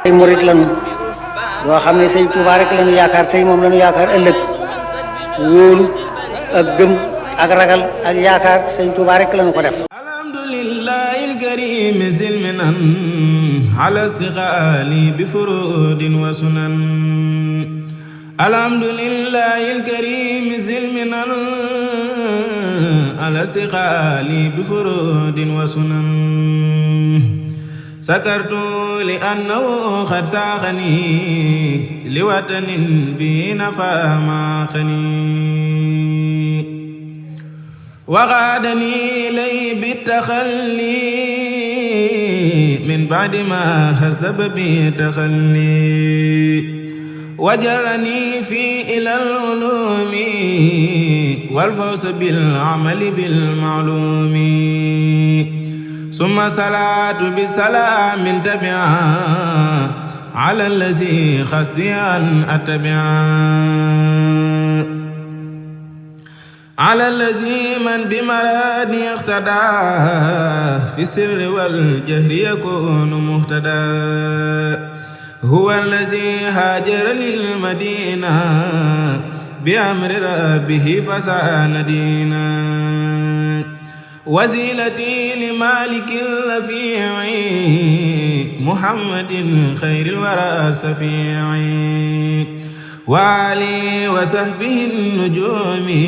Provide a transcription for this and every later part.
ay murit lañu yoo xam ne sëñ Tuubaa rek lañu yaakaar tey moom lañu yaakaar ëllëg wóolu ak gëm ak ragal ak yaakaar sëñ Tuubaa rek lañu ko def. alhamdulillahi alkarim silminan ala istiqaali bi furudin wa sunan. alhamdulillahi alkarim silminan ala istiqaali bi furudin wa sunan. sakartu li annahu qad saaxani li watanin bi nafa ma xani waxaadani lay bi taxalli min baadi ma xasaba bi taxalli wajarani fi ilal ulumi wal fawsa bil amali bil maalumi summa salaatu bi salaamin tabia ala allazi xasdi an attabia ala allazi man bi maradi iqtada fi sirri wal jahri yakunu muhtada huwa allazi haajara lil madina bi amri rabbihi fasana dina wasilati li malikil rafi'i muhammadin xayril wara safi'i wa ali wa sahbihi nujumi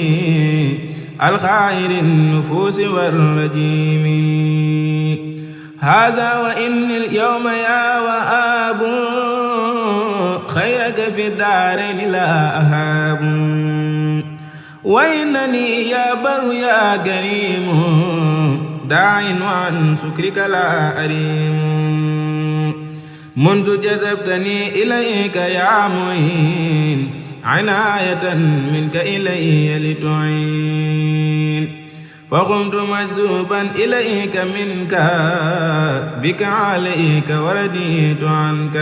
alxayri nufuusi wal rajimi haza wa inni al-yawma ya wahaabu xayraka fi daarayni la ahaabu wa innani ya baru ya karimu daa'in wa an sukrika la arimu mundu jazabtani ilayka ya mu'in عناية منك إلي لتعين فقمت مجذوبا إليك منك بك عليك ورديت عنك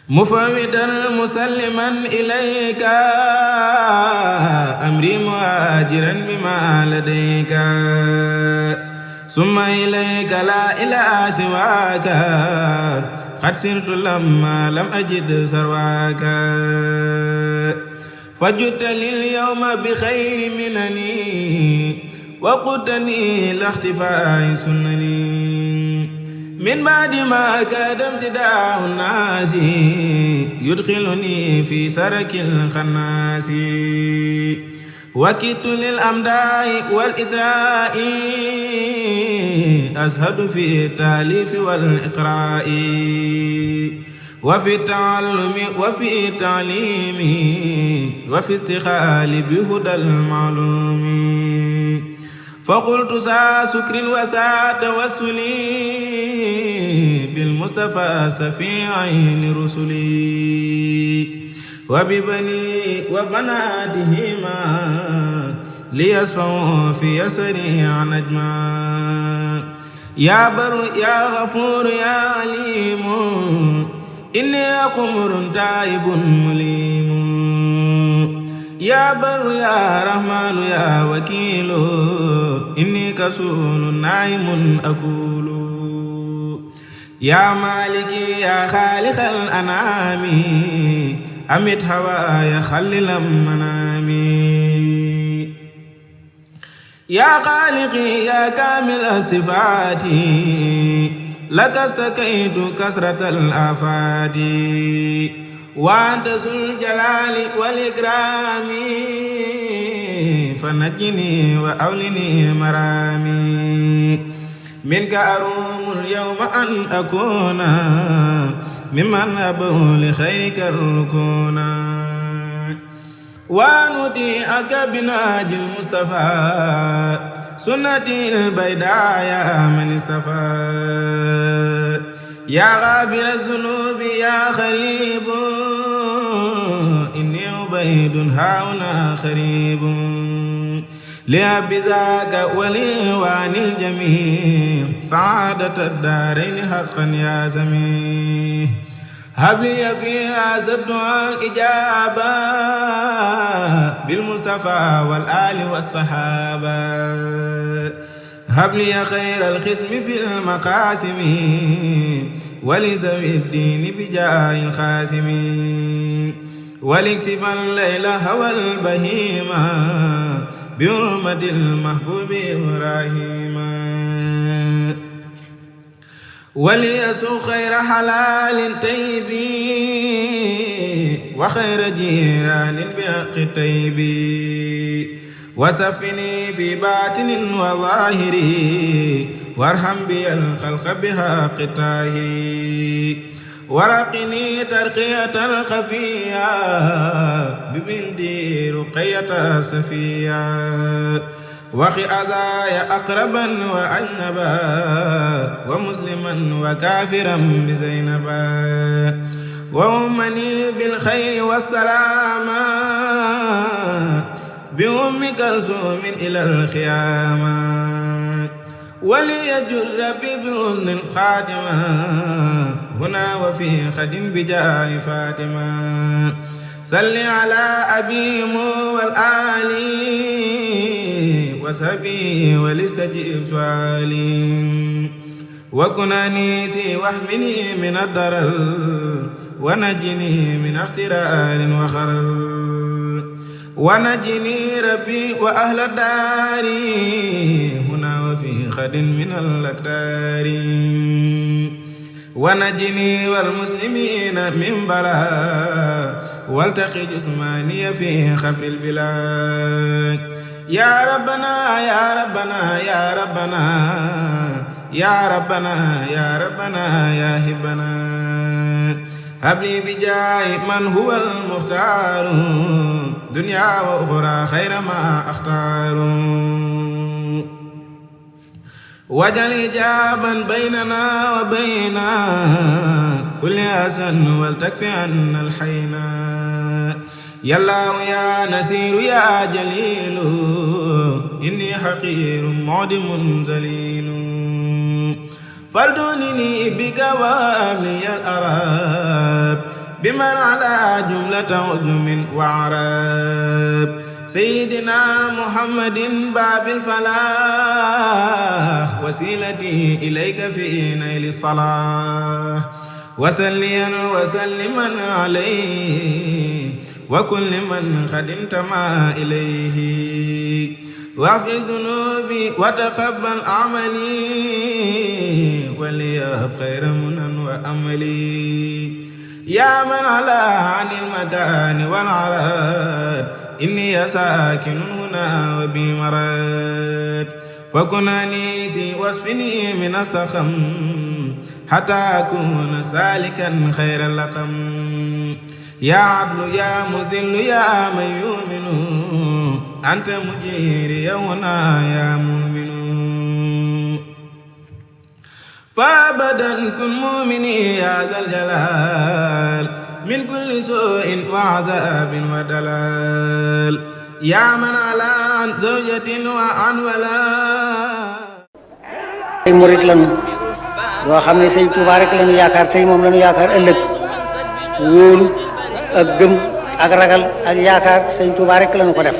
مفوضا مسلما إليك أمري مهاجرا بما لديك ثم إليك لا إله سواك قد سرت لما لم أجد سرواك فجدت لي اليوم بخير منني وقدتني لاختفاء سنني من بعد ما كاد امتداء الناس يدخلني في سرك الخناس وكدت للأمداء والإدراء أزهد في التأليف والإقراء وفي التعلم وفي التعليم وفي استقال بهدى المعلوم فقلت سا سكر وسا توسلي بالمصطفى سفي عين رسلي وببني وبناتهما ليسفوا في يسري عن أجمع يا بر يا غفور يا عليم إني قمر تائب مليم يا بر يا رحمن يا وكيل إني كسول نائم أقول يا مالكي يا خالق الأنعام أمت هواي خلل منامي يا خالقي يا كامل الصفات لك استكيت كسرة الآفات وأنت ذو الجلال والإكرام فنجني وأولني مرامي منك أروم اليوم أن أكون ممن أبه لخيرك الركونا ونطيعك بناجي المصطفى سنتي البيداء يا من الصفا يا غافر الذنوب يا خريب إني عبيد هاهنا خريب لأب ذاك ولإخوان الجميع سعادة الدارين حقا يا سميع هب لي في هذا الدعاء الإجابة بالمصطفى والآل والصحابة هب لي خير الخصم في المقاسم ولزوي الدين بجاه الخاسم ولكسف الليل هوى البهيمة بحرمة المحبوب إبراهيم وليسو خير حلال طيب وخير جيران بحق طيب وسفني في باطن وظاهر وارحم بي الخلق بحق طاهر ورقني ترقية الخفية ببنتي رقية صفية وخي أذايا أقربا وأجنبا ومسلما وكافرا بزينبا وأمني بالخير والسلامة بأم كلثوم إلى الخيامة وليجر ربي بحسن الخاتمة هنا وفي خد بجاه فاطمة صل على أبي والآل وصحبه ولستجب سؤالي وكن أنيسي واحمني من الضرر ونجني من اخترار وخرر ونجني ربي وأهل الدار هنا وفي خد من الأقدار ونجني والمسلمين من بلاء والتقي جسماني في خبر البلاد يا ربنا يا ربنا يا ربنا يا ربنا يا ربنا يا هبنا هب لي بجاه من هو المختار دنيا وأخرى خير ما أختار وجل إجابا بيننا وبين كل أسن ولتكفي عنا الحينا يا الله يا نسير يا جليل إني حقير معدم ذليل فلتغنني بك وابلي الأراب بمن على جملة عجم وعراب سيدنا محمد باب الفلاح وسيلتي إليك في نيل الصلاح وسليا وسلما عليه وكل من خدمت ما إليه واغفر ذنوبي وتقبل عملي وليهب خير منن وأملي يا من علا عن المكان والعراد إني ساكن هنا وبي مراد فكن أنيسي واصفني من السخم حتى أكون سالكا خير اللقم يا عدل يا مذل يا من يؤمن أنت مجيري هنا يا مؤمن فأبدا كن مؤمني يا ذا الجلال من كل سوء وعذاب ودلال يا من على عن زوجة وعن ولا ay murit lañu yoo xam ne sëñ Tuubaa rek lañu yaakaar tey moom lañu yaakaar ëllëg wóolu ak gëm ak ragal ak yaakaar sëñ Tuubaa rek lañu ko def